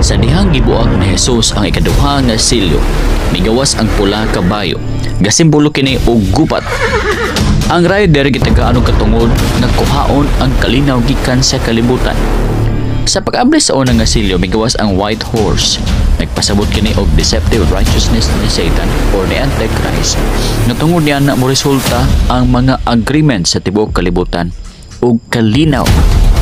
Sa dihang gibuak ni Jesus ang ikaduha nga selyo, migawas ang pula kabayo. Gasimbolo kini og gubat. Ang rider gitagaan og katungod nga kuhaon ang kalinaw gikan sa kalibutan. Sa pag-abli sa una nga selyo, migawas ang white horse. Nagpasabot kini og deceptive righteousness ni Satan or ni Antichrist. Nga tungod niya na moresulta ang mga agreement sa tibuok kalibutan ug kalinaw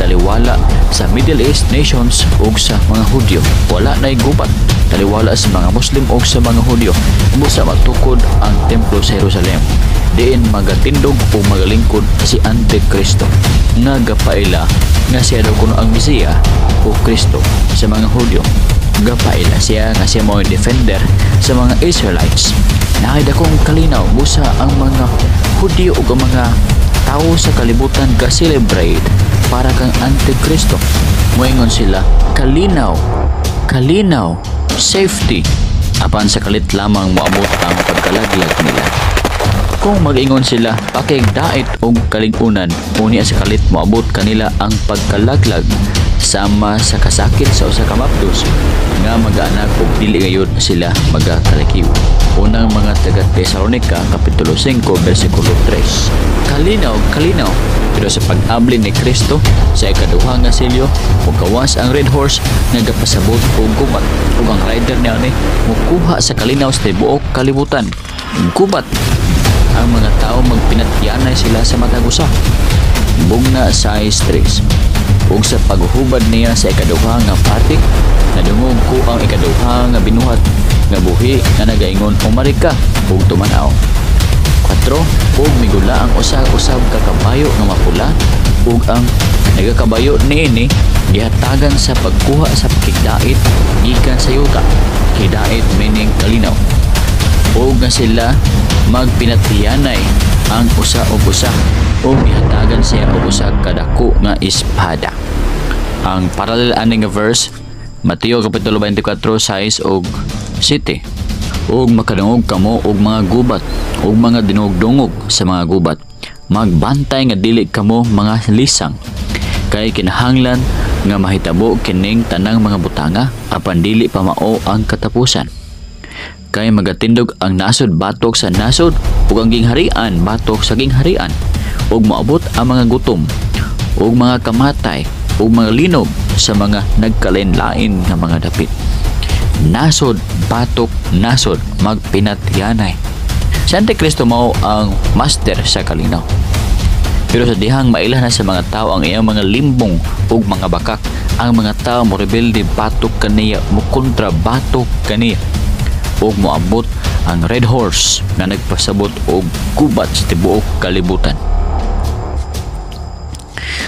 taliwala sa Middle East nations ug sa mga Hudyo. Wala na'y gubat taliwala sa mga Muslim ug sa mga Hudyo. Busa matukod ang templo sa Jerusalem. Diin magatindog o magalingkod si Antikristo nga gapaila nga siya daw kuno ang Mesiya o Kristo sa mga Hudyo. Gapaila siya nga siya mao defender sa mga Israelites. Naay dakong kalinaw busa ang mga Hudyo ug ang mga tao sa kalibutan ga-celebrate para kang Antikristo. Moingon sila, "Kalinaw, kalinaw, safety." Apan sa kalit lamang moabot ang pagkalaglag nila. Kung mag-ingon sila, "Pakigdait og kalig-unan," unya sa kalit moabot kanila ang pagkalaglag sama sa kasakit sa usa ka mapdos nga magaanak og dili gayud sila magakalakiw. Unang mga taga Tesalonika kapitulo 5 bersikulo 3. Kalinaw, kalinaw. Pero sa pag-abli ni Kristo sa ikaduha nga selyo, gawas ang red horse nga gapasabot og gubat ug ang rider niya ni mukuha sa kalinaw sa tibuok kalibutan. Gubat. Ang mga tao magpinatyanay sila sa matag usa. Bugna 6:3. Ug sa paghubad niya sa ikaduha nga patik, nadungog ko ang ikaduha nga binuhat nga buhi nga nagaingon, "Umari ka ug tumanaw." 4. Ug migula ang usa usab ka kabayo nga mapula ug ang nagakabayo niini gihatagan sa pagkuha sa pakigdait gikan sa yuta. Hidait meaning kalinaw. Ug nga sila magpinatyanay ang usa og usa ug gihatagan siya og usa ka dako nga espada. Ang parallel ani nga verse, Mateo kapitulo 24 6 ug 7. Ug makadungog kamo og mga gubat ug mga dinugdungog sa mga gubat. Magbantay nga dili kamo mga lisang. Kay kinahanglan nga mahitabo kining tanang mga butanga apan dili pa mao ang katapusan. Kay magatindog ang nasod batok sa nasod ug ang gingharian batok sa gingharian ug moabot ang mga gutom ug mga kamatay ug mga linog sa mga nagkalain-lain nga mga dapit. Nasod batok nasod magpinatyanay. Si Antikristo mao ang master sa kalinaw. Pero sa dihang maila na sa mga tao ang iyang mga limbong ug mga bakak, ang mga tao mo rebelde batok kaniya, mo kontra batok kaniya. Ug moabot ang red horse nga nagpasabot og gubat sa tibuok kalibutan.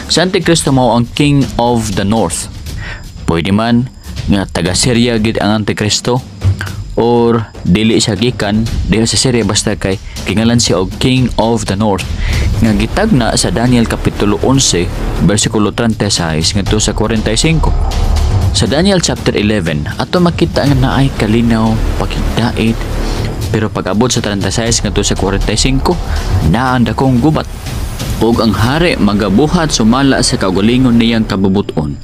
Sa Antikristo mao ang King of the North. Pwede man nga taga Syria gid ang Antikristo or dili siya gikan diha sa Syria, basta kay kingalan siya og King of the North nga gitagna sa Daniel kapitulo 11 bersikulo 36 ngadto sa 45. Sa Daniel chapter 11, ato makita nga naay kalinaw, pakigdait, pero pag-abot sa 36 ngadto sa 45, naa ang dakong gubat. Ug ang hari magabuhat sumala sa kaugalingon niyang kabubuton.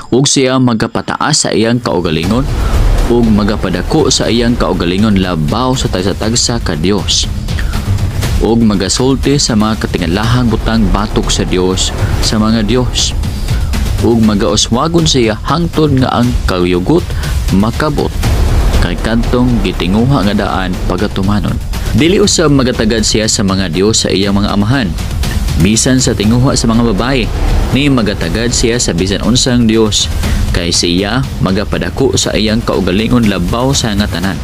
Ug siya magapataas sa iyang kaugalingon ug magapadako sa iyang kaugalingon labaw sa tagsa-tagsa ka Dios. Ug magasulti sa mga katingalahang butang batok sa Dios sa mga Dios. Ug magauswagon siya hangtod nga ang kayugot makabot kay kadtong gitinguha nga daan pagatumanon. Dili usab magatagad siya sa mga Dios sa iyang mga amahan. Bisan sa tinguha sa mga babae, ni magatagad siya sa bisan unsang Dios, kay siya magapadako sa iyang kaugalingon labaw sa nga tanan.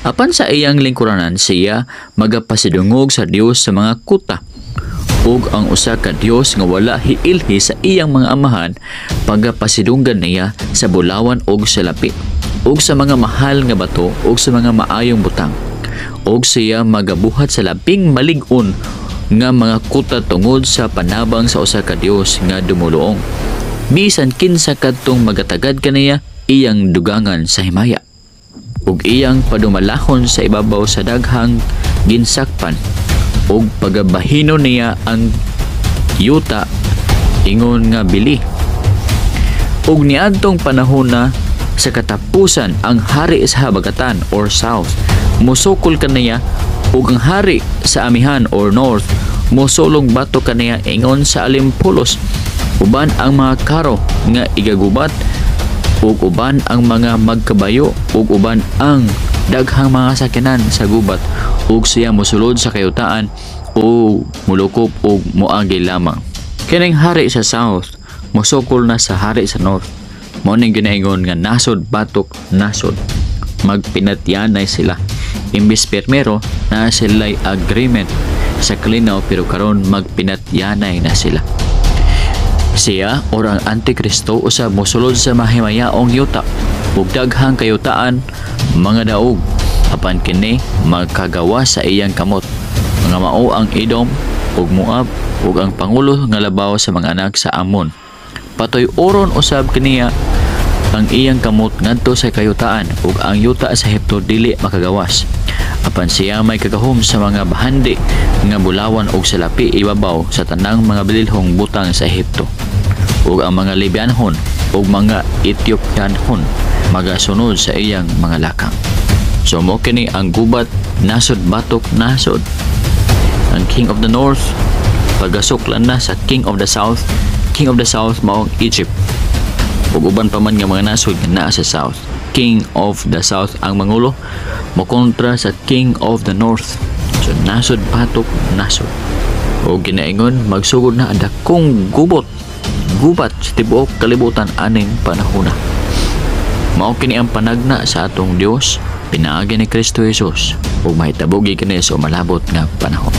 Apan sa iyang lingkuranan siya magapasidungog sa Dios sa mga kuta ug ang usa ka Dios nga wala hiilhi sa iyang mga amahan pagapasidunggan niya sa bulawan ug sa lapi ug sa mga mahal nga bato ug sa mga maayong butang, ug siya magabuhat sa labing malig-on nga mga kuta tungod sa panabang sa usa ka Dios nga dumuluong. Bisan kinsa kadtong magatagad kaniya, iyang dugangan sa himaya ug iyang padumalahon sa ibabaw sa daghang ginsakpan ug pagabahino niya ang yuta ingon nga bili. Ug niadtong panahon na Sa katapusan, ang hari sa habagatan or south mosukol kaniya, ug ang hari sa amihan or north mosulong batok kaniya ingon sa alimpulos, uban ang mga karo nga igagubat, ug uban ang mga magkabayo, ug uban ang daghang mga sakyanan sa gubat, ug siya mosulod sa kayutaan ug mulukop ug moagi lamang. Kining hari sa south mosukol na sa hari sa north. Mao ning ginaingon nga nasod batok nasod. Magpinatyanay sila. Imbis permero na sila'y agreement sa kalinaw, pero karon magpinatyanay na sila. Siya or ang Antikristo usab mosulod sa mahimayaong yuta ug daghang kayutaan mga daog, apan kini magkagawa sa iyang kamot. Mga mao ang Edom ug Moab ug ang pangulo nga labaw sa mga anak sa Ammon. Patuy-oron usab kaniya ang iyang kamot ngadto sa kayutaan, ug ang yuta sa Ehipto dili makagawas. Apan siya may kagahom sa mga bahandi nga bulawan ug salapi ibabaw sa tanang mga bililhong butang sa Ehipto. Ug ang mga Libyanhon ug mga Ethiopianhon magasunod sa iyang mga lakang. So mo kini ang gubat, nasod batok nasod. Ang King of the North pagasuklan na sa King of the South. King of the South mao ang Egypt ug uban pa man nga mga nasod nga naa sa South. King of the South ang mangulo mokontra sa King of the North. So nasod batok nasod. O ginaingon magsugod na ang dakong gubat sa tibuok kalibutan aning panahona. Mao kini ang panagna sa atong Dios pinaagi ni Kristo Jesus, ug mahitabo gyud kini sa umalabot nga panahon.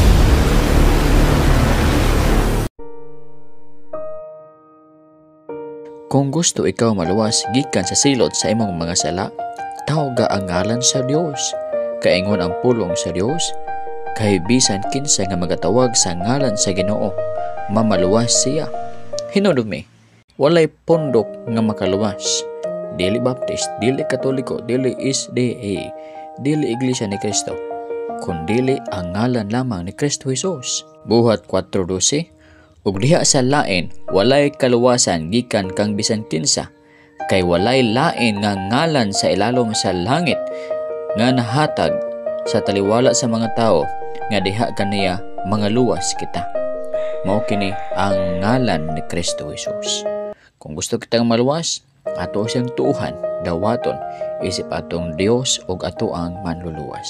Kung gusto ikaw maluwas gikan sa silot sa imong mga sala, tawga ang ngalan sa Dios. Kaingon ang pulong sa Dios, kay bisan kinsa nga magatawag sa ngalan sa Ginoo, mamaluwas siya. Hinunod mi, walay pondok nga makaluwas. Dili Baptist, dili Katoliko, dili SDA, dili Iglesia ni Cristo, kundili ang ngalan lamang ni Kristo Jesus. Buhat 4:12, ug diha sa lain walay kaluwasan gikan kang bisan kinsa, kay walay lain nga ngalan sa ilalom sa langit nga nahatag sa taliwala sa mga tawo nga diha kaniya mga luwas kita. Mao kini ang ngalan ni Kristo Jesus. Kung gusto kitang maluwas, ato siyang tuuhan, dawaton, isip atong Dios ug ato ang manluluwas.